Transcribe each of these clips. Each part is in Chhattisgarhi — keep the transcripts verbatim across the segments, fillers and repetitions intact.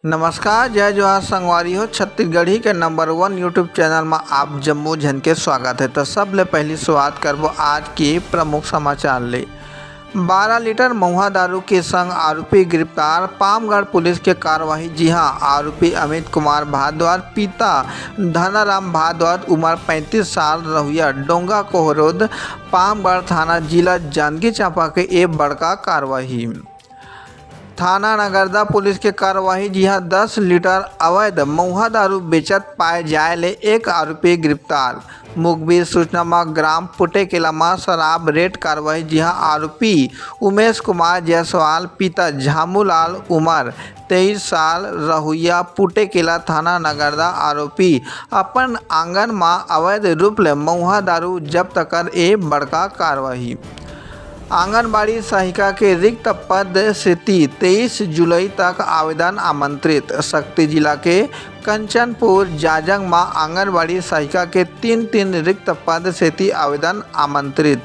नमस्कार, जय जोहार संगवारी हो। छत्तीसगढ़ी के नंबर वन YouTube चैनल म आप जम्मो झन के स्वागत हे। त सबले पहिली शुरुआत करबो आज के प्रमुख समाचार ले। बारह लीटर महुआ दारू के संग आरोपी गिरफ्तार, पामगढ़ पुलिस के कार्रवाई। जी हां, आरोपी अमित कुमार भारद्वाज, पिता धनाराम भारद्वाज, उम्र पैंतीस साल, रहुइया डोंगा कोहरोद, पामगढ़ थाना, जिला जांजगीर चांपा के ए बड़का कार्रवाई। थाना नगरदा पुलिस के कार्रवाई। जी हां, दस लीटर अवैध महुआ दारू बेचत पाए जाए ले एक आरोपी गिरफ्तार। मुखबिर सूचना म ग्राम पुटेकेला म शराब रेड कार्रवाई। जी हां, आरोपी उमेश कुमार जायसवाल, पिता झामूलाल, उमर तेईस साल, रहुइया पुटेकेला, थाना नगरदा। आरोपी अपन आंगन म अवैध रूप ले महुआ दारू जब्त कर ए बड़का कार्रवाई। आंगनबाड़ी सहायिका के रिक्त पद सेती तेईस जुलाई तक आवेदन आमंत्रित। सक्ती जिला के कंचनपुर जाजंग म आंगनबाड़ी सहायिका के तीन-तीन रिक्त पद सेती आवेदन आमंत्रित।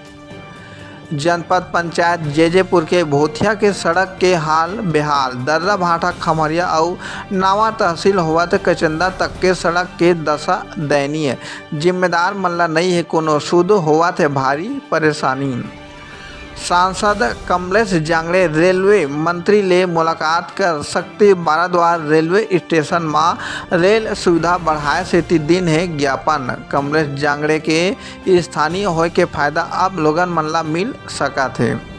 जनपद पंचायत जैजेपुर के भोथिया के सड़क के हाल बेहाल, दर्रा भाटा खमरिया अउ नावा तहसील होवत कचंदा तक के सड़क के दशा दयनीय। जिम्मेदार मन ला नइ हे कोनो सुध, होवत हे भारी परेशानी। सांसद कमलेश जांगड़े रेलवे मंत्री ले मुलाकात कर सक्ती बाराद्वार रेलवे स्टेशन म रेल सुविधा बढ़ाए सेती दिन हे ज्ञापन। कमलेश जांगड़े के स्थानीय होए के फायदा अब लोगन मन ला मिल सकत हे।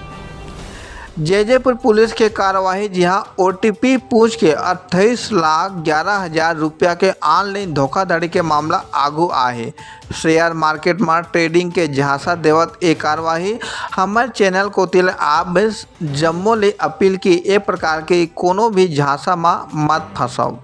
जैजेपुर पुलिस के कार्रवाई। जी हां, ओटीपी पूछ के अट्ठाईस लाख ग्यारह हजार रुपया के ऑनलाइन धोखाधड़ी के मामला आगू आहे। शेयर मार्केट म ट्रेडिंग के झांसा देवत ए कार्रवाई। हमर चैनल कोति ले आप जम्मो ले अपील कि ए प्रकार के कोनो भी झांसा म मत फंसव।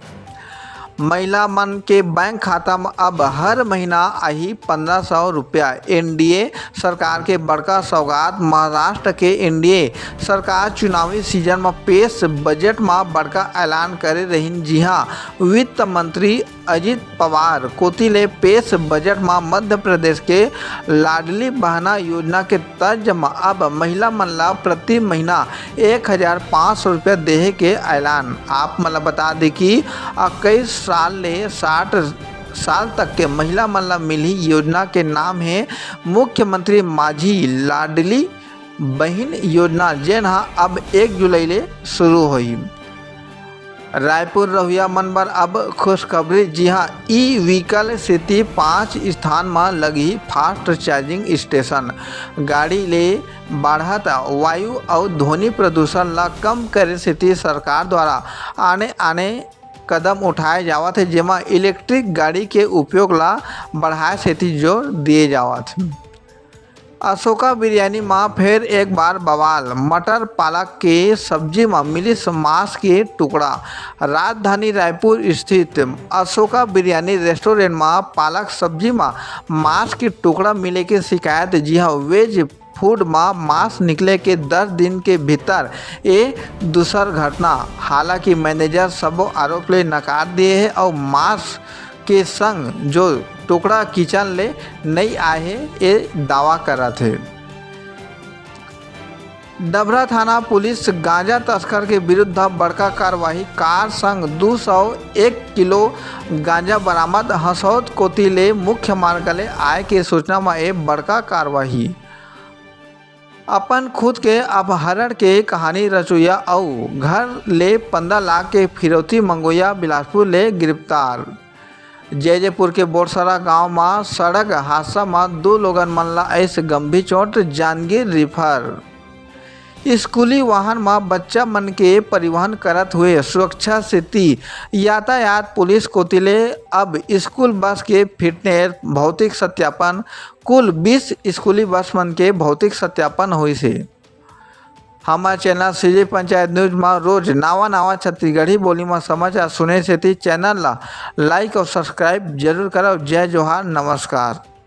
महिला मन के बैंक खाता म अब हर महीना आही पंद्रह सौ रुपया। एनडीए सरकार के बड़का सौगात। महाराष्ट्र के एनडीए सरकार चुनावी सीजन म पेश बजट म बड़का ऐलान करे रहिन। जी हां, वित्त मंत्री अजित पवार कोति ले पेश बजट म मध्य प्रदेश के लाडली बहना योजना के तर्ज म अब महिला मन ला प्रति महीना एक हजार पाँच सौ रुपया देहे के ऐलान। आप मन ला बता दे कि इक्कीस साल ले साठ साल तक के महिला मन ला मिलही योजना के नाम हे मुख्यमंत्री माझी लाडली बहिन योजना, जेन ह अब एक जुलाई ले शुरू होही। रायपुर रहुइया मन बर अब खुशखबरी। जी हां, ई व्हीकल सेती पांच स्थान म लगही फास्ट चार्जिंग स्टेशन। गाड़ी ले बाढ़त वायु अउ ध्वनि प्रदूषण ला कम करे सेती सरकार द्वारा आने-आने कदम उठाए जावत हे, जेमा इलेक्ट्रिक गाड़ी के उपयोग ला बढ़ाए सेती जोर दिए जावत हे। अशोका बिरयानी म फेर एक बार बवाल, मटर पालक के सब्जी म मिलिस मांस के टुकड़ा। राजधानी रायपुर स्थित अशोका बिरयानी रेस्टोरेंट म पालक सब्जी म मांस के टुकड़ा मिले के शिकायत। जी हां, वेज फूड म मांस निकले के दस दिन के भीतर ए दूसर घटना। हालांकि मैनेजर सबो आरोप ले नकार दिए हे अउ मांस के संग जो टुकड़ा किचन ले नइ आए हे, ए दावा करत हे। डभरा थाना पुलिस गांजा तस्कर के विरुद्ध बड़का कार्रवाई, कार संग दू सौ एक किलो गांजा बरामद। हसौद कोति ले मुख्य मार्ग ले आए के सूचना म ए बड़का कार्रवाई। अपन खुद के अपहरण के कहानी रचोइया अउ घर ले पंद्रह लाख के फिरौती मंगोइया बिलासपुर ले गिरफ्तार। जैजेपुर के बोरसरा गांव म सड़क हादसा म दू लोगन मन ला अइस गंभीर चोट, जांजगीर रिफर। स्कूली वाहन म बच्चा मन के परिवहन करत हुए सुरक्षा सेती यातायात पुलिस कोति ले अब स्कूल बस के फिटनेस, भौतिक सत्यापन, कुल बीस स्कूली बस मन के भौतिक सत्यापन होइस हे। हमर चैनल सीजी पंचायत न्यूज म रोज नावा नावा छत्तीसगढ़ी बोली म समाचार सुने सेती चैनल ला लाइक अउ सब्सक्राइब जरूर करव। जय जोहार, नमस्कार।